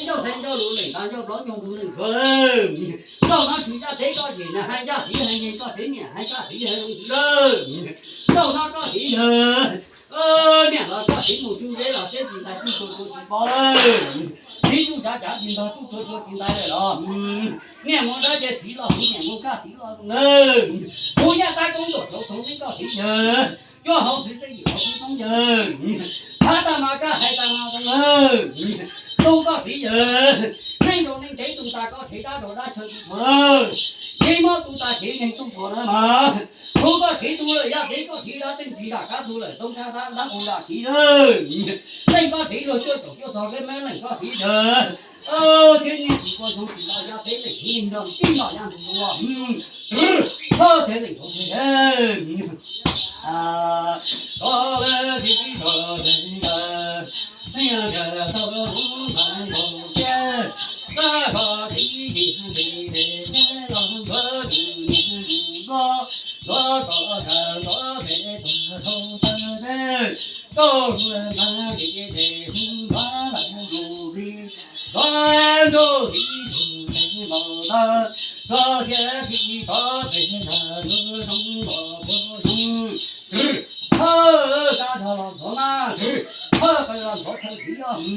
Ncauj sai ncauj lus leem tas ncauj plov ncauj ntug leem tshuav lawm. Ncauj no tsis ncaj teb koj txiv hais ncaj txiv hais nyias koj txiv niam hais ncaj txiv hais zoo txiv lawm. Ncauj no koj txiv yawg, niam los koj txiv mus tsuj zeb los teb tsis ntais tsuj tsuag tsuag tsis pov lawm. Txiv tsuj tsav tsav tsis ntog tsuj tsuag tsuag tsis ntais lawm los. Niam mus dab ces txiv los huv niam mus kaj txiv los zoo lawm. Kuv nyaj tab koob tuam tauv txoov teb koj txiv yawg. Cuaj hauv xwv txeej yim hauv xwv toob yawg. Thab tag mas kaj hais tag mas zoo lawm. Tu koj txiv yawg. Neej rau neeg tev tu tas koj txiv dab rau dab chaw tu thuav lawm. Txiv muab tu tas txiv neeg tu thuav na mas. Kuv koj txiv tu lawm yaj txiv koj txiv dab tseej txiv dam kab tu lawm toob tshaj dab dab ua dam txiv lawm. Leej koj txiv luag cuaj caum cuaj txog keb meb leej koj txiv yawg. Txhiab niaj txiv kua zoo tsis nto yaj teb leej txiv neeg nrog txij nto yaj ntug ua. Thawj thiab leej txhua thiab. Thawj kab zog los ntxhov na, thawj qw los ntxhov chaw txiv.